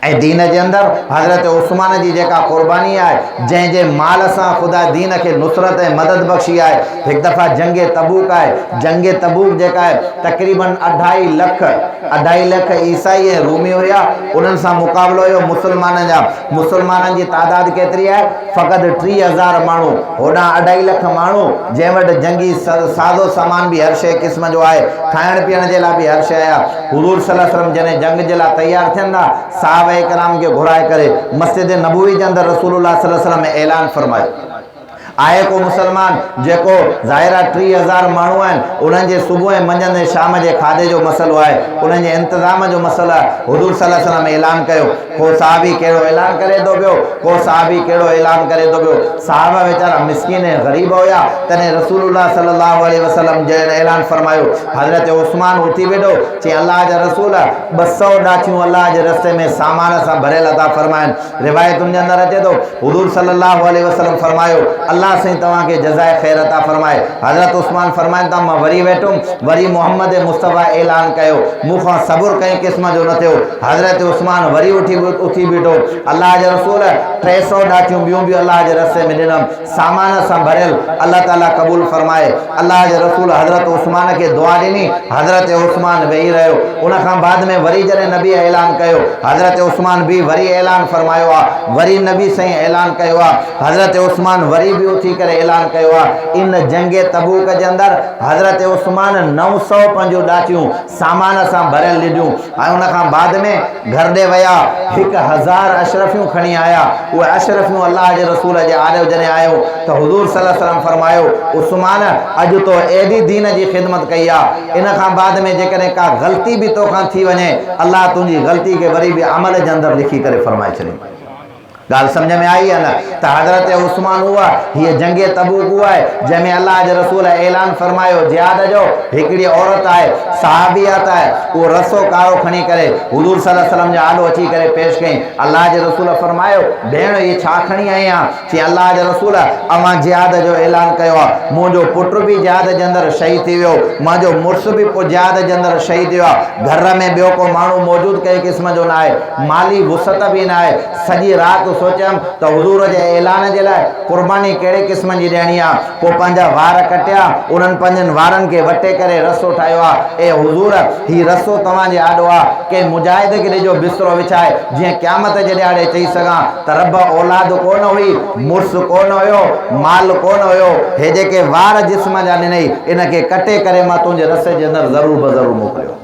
۽ دين جي اندر حضرت عثمان جي جيڪا قرباني آهي، جنهن جي مال سان خدا دين کي نصرت ۽ مدد بخشي آهي. هڪ دفعا جنگ تبوڪ آهي، جنگ تبوڪ جيڪا آهي تقريباً اڍائي لک، اڍائي لک عيسائي ۽ رومي هيا، انهن سان مقابلو هيو مسلمانن جا، مسلمانن جي تعداد ڪيتري آهي؟ فقط 3000 ماڻهو، هوڏانهن اڍائي لک ماڻهو، جنهن وٽ جنگي سازو سامان به هر شيء قسم جو آهي، کائڻ پيئڻ جي لاء به هر شيء آهي. حضور صلي الله عليه وسلم جڏهن جنگ جي لاء تيار ٿين ٿا، صحابه ڪرام کي گهرائي ڪري مسجد نبوي جي اندر رسول الله صلي الله عليه وسلم اعلان فرمايو. آهي ڪو مسلمان جيڪو ظاهر آهي 3000 ماڻهو آهن، انهن جي صبح ۽ منجهند ۽ شام جي کاڌي جو مسئلو آهي، انهن جي انتظام جو مسئلو آهي، حضور صلي الله عليه وسلم اعلان ڪيو. ڪو صحابي ڪهڙو اعلان ڪري ٿو پيو، ڪو صحابي ڪهڙو اعلان ڪري ٿو پيو. صحابه ويچارا مسڪين ۽ غريب هيا، تڏهن رسول الله صلي الله عليه وسلم جن اعلان فرمايو. حضرت عثمان اٿي ويٺو، چيائين الله جا رسول! 200 ڏاچيون الله جي رستي ۾ سامان سان ڀريل عطا فرمائن. روايتن جي اندر اچي ٿو، حضور صلي الله عليه وسلم فرمايو، الله سائين توهان کي جزاء خير عطا فرمائي. حضرت عثمان فرمائن ٿا، مان وري ويٺم، وري محمد مصطفيٰ اعلان ڪيو، مون کان صبر ڪنهن قسم جو نه ٿيو. حضرت عثمان وري اٿي اٿي بيٺو، الله جي رسول! 300 ڏاچيون ٻيون به الله جي رستي ۾ ڏنم، سامان سان ڀريل، الله تعاليٰ قبول فرمائي. الله جي رسول حضرت عثمان کي دعا ڏني، حضرت عثمان ويهي رهيو. ان کان بعد ۾ وري جڏهن نبي اعلان ڪيو، حضرت عثمان به وري اعلان فرمايو آ، وري نبي سائين اعلان ڪيو آ، حضرت عثمان وري به اٿي ڪري اعلان ڪيو آ. ان جنگ تبوڪ جي اندر حضرت عثمان 900 پنهنجون ڏاچيون سامان سان ڀريل ڏنيون ۽ ان کان بعد ۾ گهر ڏي ويا، 1000 اشرفيون کڻي آيا، اهي اشرفيون الله جي رسول جي آڏو جڏهن آيون ته حضور صلي الله عليه وسلم فرمايو، عثمان! اڄ تو ايڏي دين جي خدمت ڪئي آ، ان کان بعد ۾ جيڪڏهن ڪا غلطي به توکان ٿي وڃي، الله تنهنجي غلطي کي وري به عمل جي اندر لکي ڪري فرمائي ڇڏيندو. ڳالهه سمجهه ۾ آئي يا نه ته حضرت عثمان اهو آهي، هيء جنگ تبوڪ اهو آهي، جنهن ۾ الله جي رسول اعلان فرمايو جهاد جو، هڪڙي عورت آهي، صحابيات آهي، اهو رسو ڪارو کڻي ڪري حضور صلي الله عليه وسلم جي آڏو اچي ڪري پيش ڪيائين، الله جي رسول فرمايو، ڀيڻ هي ڇا کڻي آئي آن؟ چيائين، الله جي رسول اوهان جهاد جو اعلان ڪيو آهي، منهنجو پٽ به جهاد جي اندر شهيد ٿي ويو، منهنجو مڙس به جهاد جي اندر شهيد ٿي ويو آهي، گهر ۾ ٻيو ڪو ماڻهو موجود ڪنهن قسم جو ناهي، مالي وسعت به ناهي، سڄي رات سوچيم ته حضور جي اعلان جي لاء قرباني ڪهڙي قسم جي ڏيڻي آ، پوء پنهنجا وار ڪٽيا، انهن پنهنجن وارن کي وٽي ڪري رسو ٺاهيو آ، اي حضور! هي رسو توهان جي آڏو آ، ڪنهن مجاهد کي ڏجو بسترو وڇائي، جيئن قيامت جي ڏهاڙي چئي سگهان ته رب اولاد ڪو نه هئي، مڙس ڪو نه هيو، مال ڪو نه هيو، هي جيڪي وار جسم جا ڏنئي، ان کي ڪٽي ڪري مان تنهنجي رسي جي اندر ضرور بضرور موڪليو.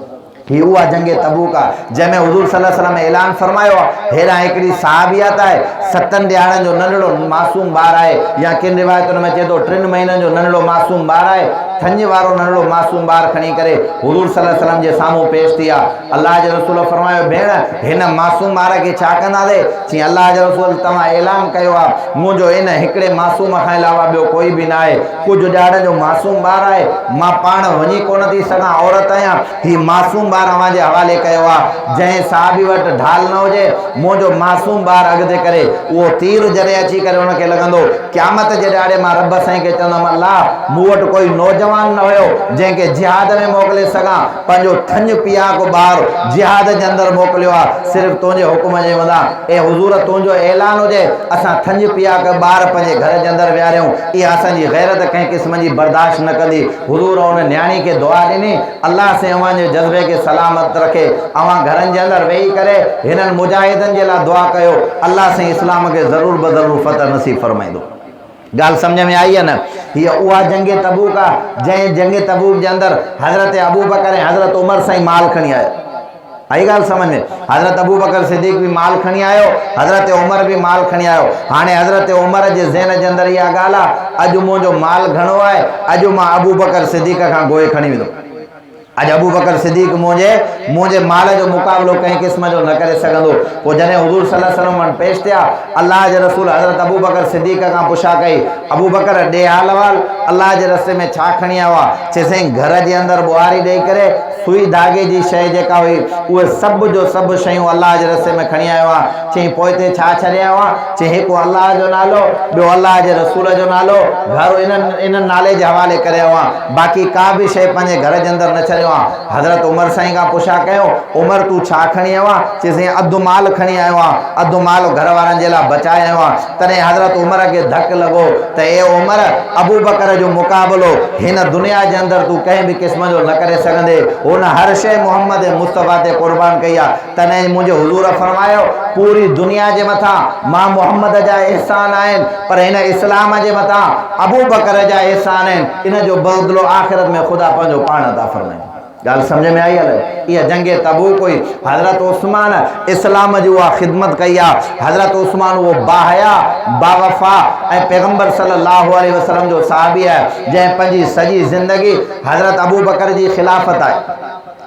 هي اها جنگ تبوڪ آ، جنهن ۾ حضور صلي الله عليه وسلم اعلان فرمايو آ، هيڏانهن هڪڙي صحابيات آهي، ستن ڏهاڙن جو ننڍڙو معصوم ٻار آهي يا ڪن روايتن ۾ اچي ٿو ٽن مهينن جو ننڍڙو معصوم ٻار آهي، ٿڃ وارو ننڍڙو معصوم ٻار کڻي ڪري حضور صلي الله عليه وسلم جي سامهون پيش ٿي آ. الله جي رسول فرمايو، ڀيڻ! هن معصوم ٻار کي ڇا ڪنداسين؟ چيائين، الله جي رسول توهان اعلان ڪيو آ، منهنجو ان هڪڙي معصوم کان علاوه ٻيو ڪوئي به ناهي. ڪجهه ڏهاڙن جو معصوم ٻار آهي، مان پاڻ وڃي ڪونه ٿي سگهان، عورت آهيان، هي معصوم ٻار اوهان جي حوالي ڪيو آ، جنهن صحابي وٽ ڍال نه هجي، منهنجو معصوم ٻار اڳتي ڪري، اهو تير جڏهن اچي ڪري ان کي لڳندو، قيامت جي ڏهاڙي مان رب سائين کي چوندم، الله! مون وٽ ڪوئي نوجوان نه هيو، جنهن کي جهاد ۾ موڪلي سگهان، پنهنجو ٿڃ پياڪ ٻار جهاد جي اندر موڪليو آ، صرف تنهنجي حڪم جي مٿان، اي حضور! تنهنجو اعلان هجي، اسان ٿڃ پياڪ ٻار پنهنجي گهر جي اندر ويهاريون، اها اسان جي غيرت ڪنهن قسم جي برداشت نه ڪندي. حضور ان نياڻي کي دعا ڏني، الله سائين اوهان جي جذبي کي سلامت رکي، اوهان گهرن جي اندر ويهي ڪري هنن مجاهدن جي لاء دعا ڪيو، الله سائين اسلام کي ضرور بضرور فتح نصيب فرمائيندو. ڳالهه سمجهه ۾ آئي يا نه؟ هيء اها جنگ تبوڪ آ، جنهن جنگ تبوڪ جي اندر حضرت ابوبڪر ۽ حضرت عمر سائين مال کڻي آيا. آئي ڳالهه سمجهه ۾؟ حضرت ابوبڪر صديق به مال کڻي آيو، حضرت عمر به مال کڻي آيو. هاڻي حضرت عمر جي ذهن جي اندر اها ڳالهه آ، اڄ منهنجو مال گهڻو آهي، اڄ مان ابوبڪر صديق کان گوء کڻي ويندم. اڄ ابوبڪر صديق منهنجي منهنجي مال جو مقابلو ڪنهن قسم جو نه ڪري سگهندو. پوء جڏهن حضور صلي الله عليه وسلم وٽ پيش ٿيا، الله جي رسول حضرت ابوبڪر صديق کان پڇا ڪئي، ابوبڪر ڏي حال احوال، الله جي رستي ۾ ڇا کڻي آيو آهين؟ چي سائين گهر جي اندر ٻهاري ڏئي ڪري سوئي ڌاڳي جي شيء جيڪا هئي، اهي سڀ جو سڀ شيون الله جي رستي ۾ کڻي آيو آهيان. چيائين، پوئتي ڇا ڇڏي آيو آهين؟ چيائين، هڪ الله جو نالو، ٻيو الله جي رسول جو نالو، گهر انهن انهن نالي جي حوالي ڪري آيو آهيان، باقي ڪا به شيء پنهنجي گهر جي اندر نه ڇڏيو آهيان. حضرت عمر سائين کان پڇا ڪيو، عمر تون ڇا کڻي آيو آهين؟ چيائين، سائين اڌ مال کڻي آيو آهيان، اڌ مال گهر وارن جي لاء بچائي آيو آهيان. تڏهن حضرت عمر کي ڌڪ لڳو ته اي عمر! ابوبڪر جو مقابلو هن دنيا جي اندر تون ڪنهن به قسم جو نه ڪري سگهندين. هن هر شيء محمد مصطفيٰ تي قربان ڪئي آهي. تڏهن منهنجي حضور فرمايو، پوري دنيا جي مٿان مان محمد جا احسان آهن، پر هن اسلام جي مٿان ابوبڪر جا احسان آهن، ان جو بدلو آخرت ۾ خدا پنهنجو پاڻ عطا فرمائيندو. ڳالهه سمجهه ۾ آئي الائي؟ اها جنگ تبوڪ هئي. حضرت عثمان اسلام جي اها خدمت ڪئي آ. حضرت عثمان اهو باحيا، باوفا ۽ پيغمبر صلي الله عليه وسلم جو صحابي آهي، جنهن پنهنجي سڄي زندگي حضرت ابوبڪر جي خلافت آهي.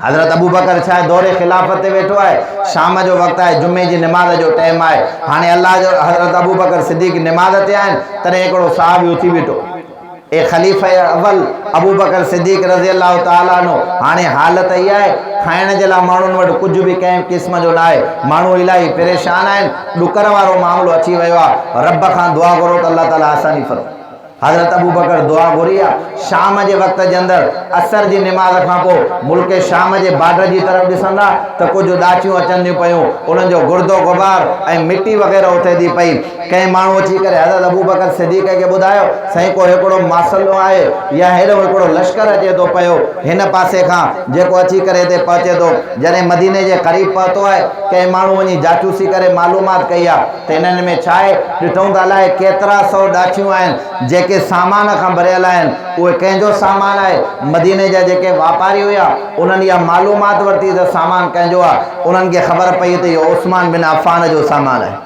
حضرت ابوبڪر ڇا آهي دور خلافت تي ويٺو آهي. شام جو وقت آهي، جمعي جي نماز جو ٽيم آهي. هاڻي الله جو حضرت ابوبڪر صديق نماز تي آهن، تڏهن هڪڙو صحابي اٿي بيٺو. اي خليفه اول ابوبڪر صديق رضي الله تعالٰي عنه هاڻي حالت اها آهي کائڻ جي لاء ماڻهن وٽ ڪجهه به ڪنهن قسم جو ناهي ماڻهو الاهي پريشان آهن ڏڪر وارو معاملو اچي ويو آهي رب کان دعا گهرو ته الله تعالٰي آساني فرمائي حضرت ابوبڪر دعا گهري آهي شام جي وقت جي اندر عصر جي نماز کان پوء ملڪ شام جي بارڊر جي طرف ڏسندا ته ڪجهه ڏاچيون اچن ٿيون پيون انهن جو گردو غبار ۽ مٽي وغيره اٿي ٿي پئي ڪنهن ماڻهوء اچي ڪري حضرت ابوبڪر صديق کي ٻڌايو، سائين ڪو هڪڙو ماسلو آهي يا هيڏو هڪڙو لشڪر اچي ٿو پيو هن پاسي کان جيڪو اچي ڪري هتي پهچي ٿو. جڏهن مديني جي قريب پهتو آهي، ڪنهن ماڻهوء وڃي جاچوسي ڪري معلومات ڪئي آهي ته هنن ۾ ڇا آهي؟ ڏٺئون ته الائي ڪيترا سئو ڏاچيون آهن جيڪي سامان کان ڀريل آهن. اهي ڪنهن جو سامان آهي؟ مديني جا جيڪي واپاري هيا انهن اها معلومات ورتي ته سامان ڪنهن جو آهي. انهن کي خبر پئي ته اهو عثمان بن عفان جو سامان آهي.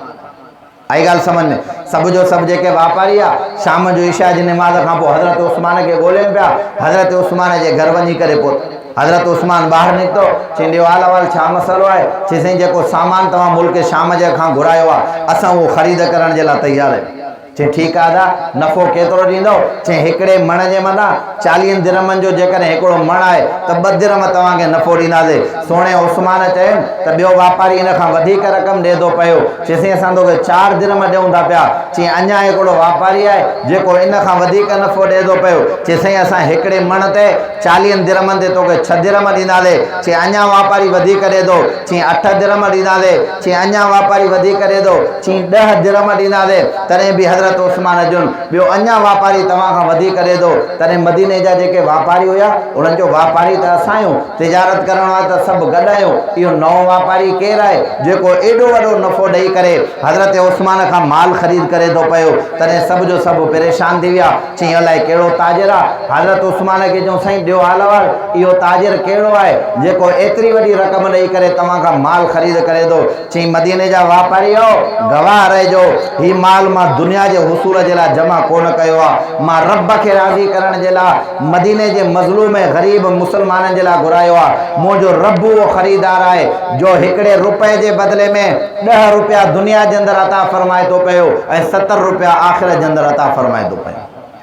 آئي ڳالهه سمجهه ۾؟ سڀ جو سڀ جيڪي واپاري ها، شام جو عشاء جي نماز کان پوء حضرت عثمان کي ڳولين پيا، حضرت عثمان جي گهر وڃي ڪري پهتا. حضرت عثمان ٻاهر نڪتو، چيائين ڏيو حال احوال ڇا مسئلو آهي؟ چيائين سائين جيڪو سامان توهان ملڪ شام جي کان گهرايو آهي، اسان اهو خريد ڪرڻ جي لاء تيار آهيون. چيائين ٺيڪ آهي ادا، نفعو ڪيترو ڏيندؤ؟ چيائين هڪڙي مڻ جي مٿان چاليهن درهمن جو جيڪڏهن هڪڙو مڻ آهي ته ٻه درهم توهان کي نفعو ڏينداسين. سهڻي عثمان چين ته ٻيو واپاري ان کان وڌيڪ رقم ڏئي ٿو پيو. چيسين اسان توکي چار درهم ڏيون ٿا پيا. چيائين اڃا هڪڙو واپاري آهي جيڪو ان کان وڌيڪ نفعو ڏئي ٿو پيو. چيس سائين اسان هڪڙي مڻ تي چاليهن درهمن تي توکي ڇهه درهم ڏينداسين. چيائين اڃا واپاري وڌيڪ ڏئي ٿو. چيائين اٺ درهم ڏينداسين. چيائين اڃا واپاري وڌيڪ ڏئي ٿو. چيائين ڏهه درهم ڏينداسين. تڏهن به حضرت عثمان جن ٻيو اڃا واپاري توهان کان وڌيڪ ڏئي ٿو. تڏهن مديني جا جيڪي واپاري هيا، انهن چيو، واپاري ته اسان آهيون، تجارت ڪرڻ وارا ته سڀ گڏ آهيون، اهو نئون واپاري ڪير آهي، جيڪو ايڏو وڏو نفعو ڏئي ڪري حضرت عثمان کان مال خريد ڪري ٿو پيو. تڏهن سڀ جو سڀ پريشان ٿي ويا. چيائين، الائي ڪهڙو تاجر آ؟ حضرت عثمان کي چيائون، سائين ڏيو حال احوال، اهو تاجر ڪهڙو آهي، جيڪو ايتري وڏي رقم ڏئي ڪري توهان کان مال خريد ڪري ٿو؟ چيائين، مديني جا واپاريؤ! گواهه رهجو، هي مال مان دنيا جي حصول جي لاء جمع ڪونه ڪيو آهي، مان رب کي راضي ڪرڻ جي لاء مديني جي مظلوم ۽ غريب مسلمانن جي لاء گهرايو آهي. منهنجو رب اهو خريدار آهي، جو هڪڙي رپئي جي بدلي ۾ ڏهه رپيا دنيا جي اندر عطا فرمائي ٿو پيو ۽ ستر رپيا آخرت جي اندر عطا فرمائي ٿو پيو.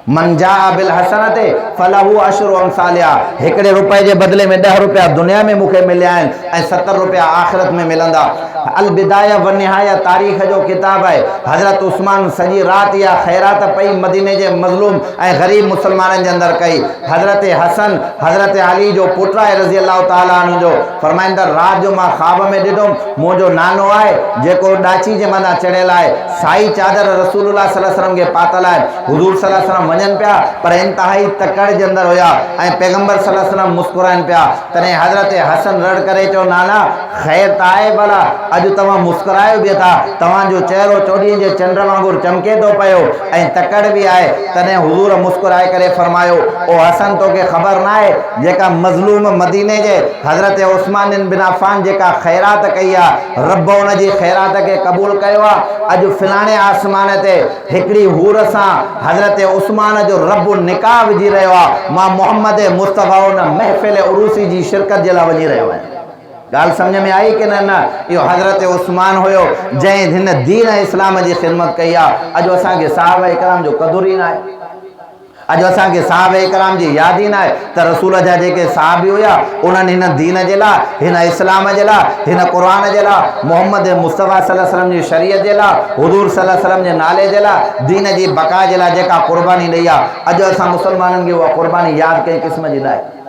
من جاء بالحسنة فله عشر امثالها هڪڙي رپئي جي بدلي ۾ ڏهه رپيا دنيا ۾ مون کي مليا آهن ۽ 70 رپيا آخرت ۾ ملندا. البدايه والنهايه تاريخ جو ڪتاب آهي. حضرت عثمان سڄي رات اها خيرات پئي مديني جي مظلوم ۽ غريب مسلمانن جي اندر ڪئي. حضرت حسن حضرت علي جو پٽ آهي رضي الله تعالٰي عنه جو فرمائن ٿا رات جو مان خواب ۾ ڏٺم منهنجو نانو آهي جيڪو ڏاچي جي مٿان چڙهيل آهي سائي چادر رسول الله صلي الله عليه وسلم کي پاتل آهي. حضور صلي الله عليه وسلم وڃن پيا پر انتهائي تڪڙ جي اندر هيا ۽ پيغمبر صلي الله عليه وسلم مسڪرائن پيا. تڏهن حضرت حسن رڙ ڪري چيو نانا خير ته آهي ڀلا اڄ توهان مسڪرايو به ٿا، توهان جو چهرو چوڏهينء جي چنڊ وانگر چمڪي ٿو پيو ۽ تڪڙ به آهي. تڏهن حضور مسڪرائي ڪري فرمايو او حسن توکي خبر ناهي جيڪا مظلوم مديني جي حضرت عثمان بن عفان جيڪا خيرات ڪئي آهي رب ان جي خيرات کي قبول ڪيو آهي، اڄ فلاڻي آسمان تي هڪڙي حور سان حضرت عثمان جو رب نڪاح وجهي رهيو آهي، مان محمد مصطفيٰ ان محفل عروسي جي شرڪت جي لاء وڃي رهيو آهيان. ڳالهه سمجهه ۾ آئي ڪي نه؟ نه، اهو حضرت عثمان هيو جنهن هن دين اسلام جي خدمت ڪئي آهي، اڄ اسان کي صحابه ڪرام جو قدر ئي ناهي. اڄ اسان کي صحابه ڪرام جي ياد ئي ناهي ته رسول جا جيڪي صحابي هيا انهن هن دين جي لاء، هن اسلام جي لاء، هن قرآن جي لاء، محمد مصطفيٰ صلي الله عليه وسلم جي شريعت جي لاء، حضور صلي الله عليه وسلم جي نالي جي لاء، دين جي بقا جي لاء جيڪا قرباني ڏئي آ، اڄ اسان مسلمانن کي اها قرباني ياد ڪنهن قسم جي ناهي.